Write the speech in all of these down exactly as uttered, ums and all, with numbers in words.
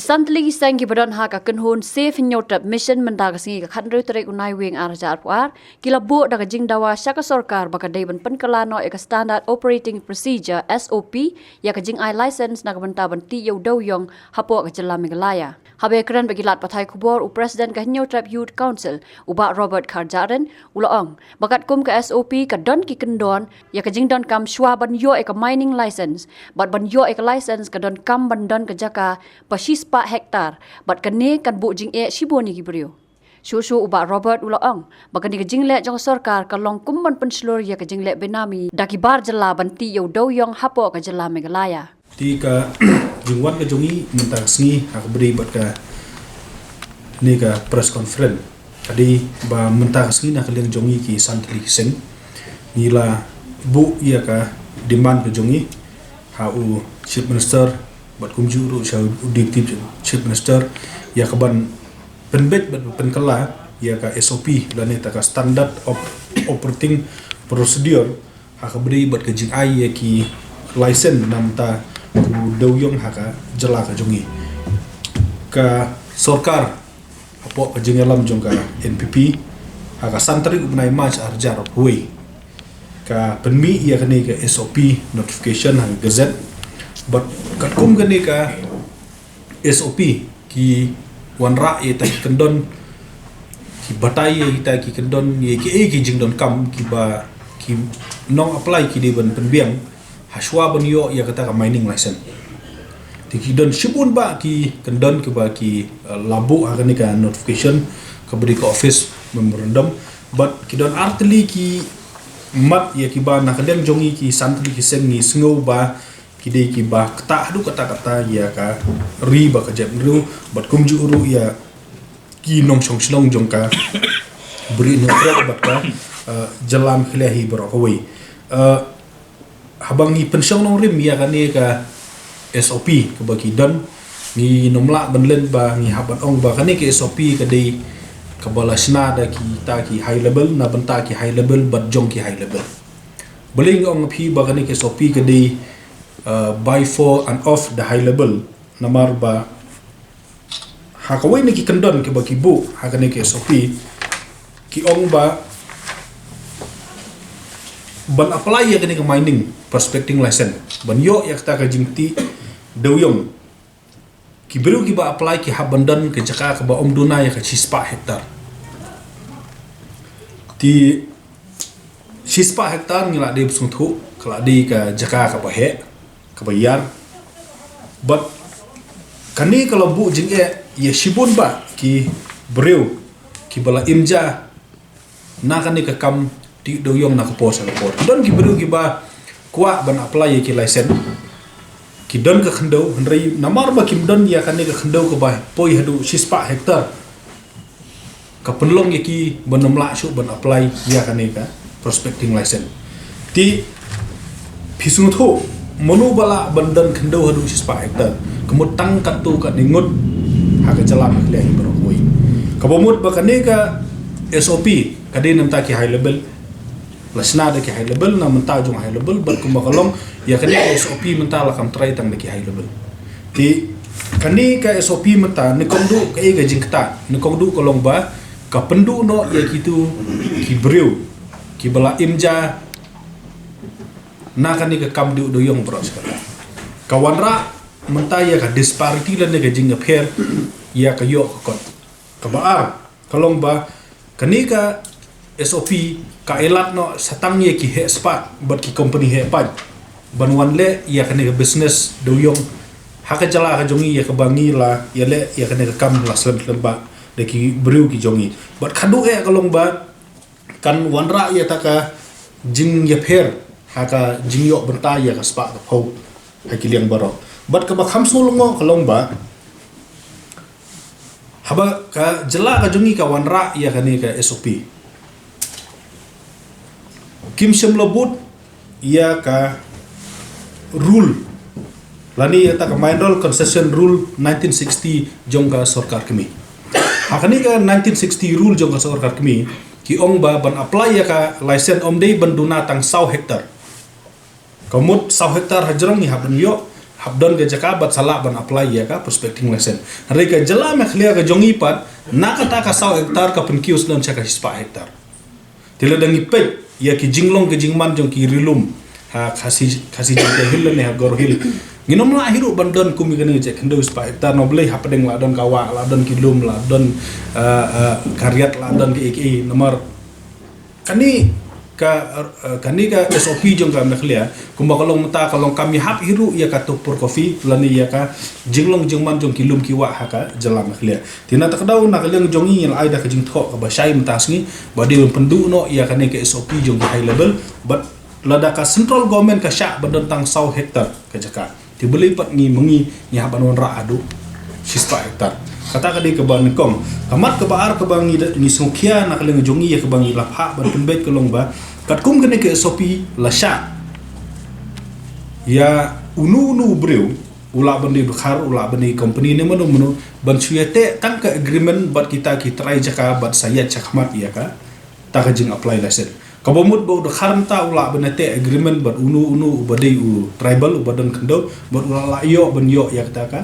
San tylli ki seng kiba don ha ka kynhun Save Hynñiewtrep Mission mynta ka sngi ka khathynriew tarik u Naiwieng ar hajar arphew ar ki la buh da ka jingdawa sha ka sorkar ba ka dei ban pynkylla noh ïa ka Standard Operating Procedure, S O P, ïa ka jingai license na ka bynta ban tih ïa u dewiong hapoh ka jylla Meghalaya. Haba ïakren bad ki lad pathai khubor u President ka Hynñiewtrep Youth Council u Bah Robert Kharjahrin u la ong ba katkum ka S O P ka don ki kyndon ïa ka jingdonkam shuwa ban ïoh ïa ka mining license, bad ban ïoh ïa ka license ka donkam ban don ka jaka ba shispah hektar, bad kane kan buh jingeh shibun ïa ki briew. Shuh shuh u Bah Robert u la ong ba kane ka jingleh jong ka sorkar ka long kum ban pynshlur ïa ka jingleh benami da ki bar jylla ban tih ïa u dewiong hapoh ka jylla Meghalaya. Te ka jingwan ka jong ngi mynta ka sngi ha kaba ïadei bad kane ka press conference ka dei ba mynta ka sngi na ka liang jong ngi ki san tylli ki seng ngi la buh ïa ka demand ka jong ngi ha u Chief Minister bad kumjuh ruh sha u Deputy Chief Minister ïa ka ban pynbeit bad pynkylla ïa ka S O P lane kata ka Standard of Operating Procedure ha kaba ïadei bad ka jingai ïa ki license na ka bynta u dewiong ha ka jylla ka jong ngi. Ka sorkar hapoh ka jingïalam jong ka N P P ha ka san tarik u bnai March ar hajar arphew wei ka pynmih ïa kane ka S O P notification ha ka gazette. Bad katkum kane ka S O P ki wanrah ïa kita ki kyndon, ki batai ïa kita ki kyndon, ïa kiei ki jingdonkam kiba ki nong apply ki dei ban pynbiang ha shuwa ban ïoh ïa kata ka mining license. Te ki don shibun bah ki kyndon kiba ki, eh, la buh ha kane ka notification kaba ïadei ka office memorandum. Bad ki don ar tylli ki mat ïa kiba na ka liang jong ngi ki san tylli ki seng ngi sngew ba ki dei kiba ktah haduh katta katta ïa ka ri bad ka jaitbynriew bad kumjuh ruh ïa ki nongshong shnong jong ka Bri Hynñiewtrep bad ka, eh, jylla Meghalaya hi baroh kawei. Eh, haba ngi pynshong nongrim ïa kane ka S O P kaba ki don, ngim lah ban len ba ngi hap ban ong ba kane ka S O P ka dei kaba la shna da kita ki high level na bynta ki high level bad jong ki high level. Balei nga ong ïa phi ba kane ka S O P ka dei, uh, by for and of the high level, namar ba ha kawei na ki kyndon kiba ki buh ha kane ka S O P ki ong ba ban apply ïa kane ka mining prospecting license, ban ïoh ïa kata ka jingtih dewiong, ki briew kiba apply ki hap ban don ka jaka kaba ym duna ïa ka shispah hektar. Te shispah hektar ngi la dei ba sngewthuh ka la dei ka jaka kaba heh, kaba ïar. Bad kane ka la buh jingeh ïa shibun bah ki briew kiba la im ja na kane ka kam tih dewiong na ka por sha ka por. Don ki briew kiba kwah ban apply ïa ki license, ki don ka khyndew, hynrei namar ba kim don ïa kane ka khyndew kaba poi haduh shispah hektar, ka pynlong ïa ki ban ym lah shuh ban apply ïa kane ka prospecting license. Te phi sngewthuh mano ba lah ban don khyndew haduh shispah hektar, ka mut tang katto katne ngut ha ka jylla Meghalaya hi baroh kawei. Kaba mut ba kane ka S O P ka dei na bynta ki high level, la shna da ki high level, na bynta jong high level, bad kumba ka long ïa kane ka S O P mynta la kam trai tang da ki high level. Te kane ka S O P mynta nyngkong duh kaei ka jingktah, nyngkong duh ka long ba ka pynduh noh ïa kito ki briew kiba la im ja na kane ka kam tih dewiong baroh shi katta. Ka wanrah mynta ïa ka disparity lane ka jingïapher ïa ka ïoh ka kot. Kaba ar ka long ba kane ka S O P ka ai lad noh sa tang ïa ki heh spah bad ki company heh paid ban wan leh ïa kane ka business dewiong ha ka jylla ka jong ngi, ïa kaba ngi la ïaleh ïa kane ka kam la slem slem bah da ki briew ki jong ngi. Bad khatduh eh ka long ba kan wanrah ïa kata ka jingïapher ha ka jingïoh bynta ïa ka spah ka phew ha ki liang baroh. Bad kaba kham sngewlyngngoh ka long ba haba ka jylla ka jong ngi ka wanrah ïa kane ka S O P, kim shym la bud ïa ka rule lane ïa kata ka Mineral Concession Rule nineteen sixty jong ka sorkar kmie. Ha kane ka nineteen sixty rule jong ka sorkar kmie ki ong ba ban apply ïa ka license ym dei ban duna tang saw hektar. Ka mut saw hektar hajrong ngi hap ban ïoh, hap don ka jaka bad sa lah ban apply ïa ka prospecting license. Hynrei ka jylla Meghalaya ka jong ngi pat, na kata ka saw hektar ka pynkiew sdang sha ka shispah hektar. Te lada ngi peit ïa ki jinglong ki jingman jong ki ri lum ha Khasi, Khasi Jaintia Hills lane ha Garo Hills, ngin ym lah hi ruh ban don kum ïa kane ka jaka khyndew spah hektar. Na balei? Hapdeng la don ka wah, la don ki lum, la don, eh, eh, ka riat, la don kiei kiei. Namar kane ka, eh, kane ka S O P jong ka Meghalaya, kumba ka long mynta, ka long kam ïahap hi ruh ïa ka Tupur Coffee lane ïa ka jinglong jingman jong ki lum ki wah ha ka jylla Meghalaya. Te na kata ka daw, na ka liang jong ngi, ngi la ai da ka jingthoh kaba shai mynta ka sngi ba dei ban pynduh noh ïa kane ka S O P jong ka high level, bad lada ka central government ka shah ban don tang saw hektar ka jaka, te balei pat ngi ma ngi ngi hap ban wanrah haduh shispah hektar? Kata ka dei kaba nyngkong. Ka mat kaba ar kaba ngi da, ngi sngewkhia na ka liang jong ngi ïa kaba ngi la phah ban pynbeit ka long ba katkum kane ka S O P la shah ïa uno uno u briew, u lah ban dei u dkhar, u lah ban dei company ne mano mano, ban shu ïateh tang ka agreement bad kita ki trai jaka bad sa ïaid shakhmat ïa kata ka jing apply license. Kaba mut ba u dkhar mynta u lah ban ïateh agreement bad uno uno uba dei u tribal uba don khyndew, bad u lah, lah ïoh ban ïoh ïa kata ka,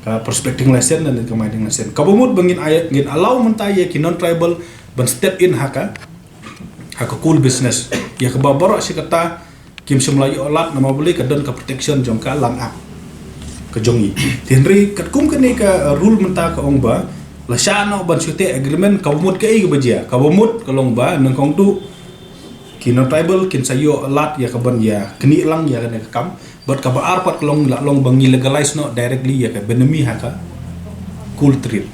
ka prospecting license lane ka mining license. Kaba mut ba ngin ai, ngin allow mynta ïa ki non tribal ban step in ha ka, ha ka coal business, ïa kaba baroh shi katta kim shym la ïoh lad, namar balei? Ka don ka protection jong ka Land Act ka jong ngi. Te hynrei katkum kane ka, uh, rule mynta ka ong ba la shah noh ban shu ïateh agreement, kaba mut kaei kaba jia? Kaba mut ka long ba nyngkong duh ki non tribal kin sa ïoh lad ïa ka ban ïa knieh lang ïa kane ka kam. Bad kaba ar pat ka long, la long ba ngi legalize noh directly ïa ka bynmih ha ka coal trade.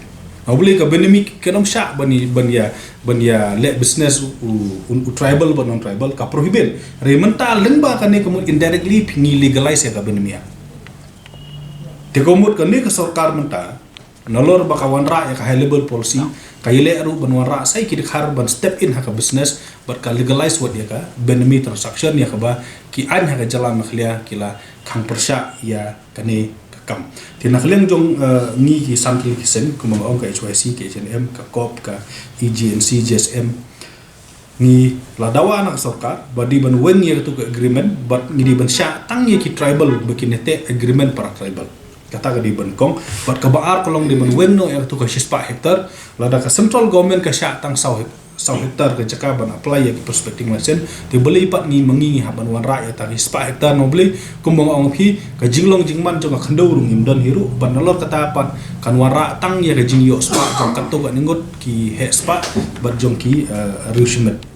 Namar balei? Ka bynmih kan ym shah ban ïa, ban ïa, ban ïa leh business u, u, u tribal bad non tribal, ka prohibit. Hynrei mynta lyngba kane ka mut indirectly phi ngi legalize ïa ka bynmih. Te ka mut kane ka sorkar mynta, nalor ba ka wanrah ïa ka high level policy, ka ïaleh ruh ban wanrah sa ïa ki dkhar ban step in ha ka business bad ka legalize wat ïa ka bynmih transaction, ïa kaba ki aiñ ha ka jylla Meghalaya ki la khang pyrshah ïa kane ka kam. Te na ka liang jong, eh, ngi ki san tylli ki seng, kumba nga ong, ka H Y C, ka H N M, ka COP, ka E G N C, G S M, ngi la dawa na ka sorkar ba dei ban weng ïa katu ka agreement bad ngi dei ban shah tang ïa ki tribal ba kin ïateh agreement para tribal. Kata ka dei ban kong. Bad kaba ar ka long dei ban weng noh ïa katu ka shispah hektar. Lada ka central government ka shah tang saw hek-, saw hektar ka jaka ban apply ïa ka prospecting license, te balei pat ngi ma ngi ngi hap ban wanrah ïa kata ka shispah hektar? Namar balei? Kumba nga ong phi, ka jinglong jingman jong ka khyndew ruh ngim don hi ruh, bad nalor kata pat kan wanrah tang ïa ka jingïoh spah jong katto katne ngut ki heh spah bad jong ki, eh, riew shimet.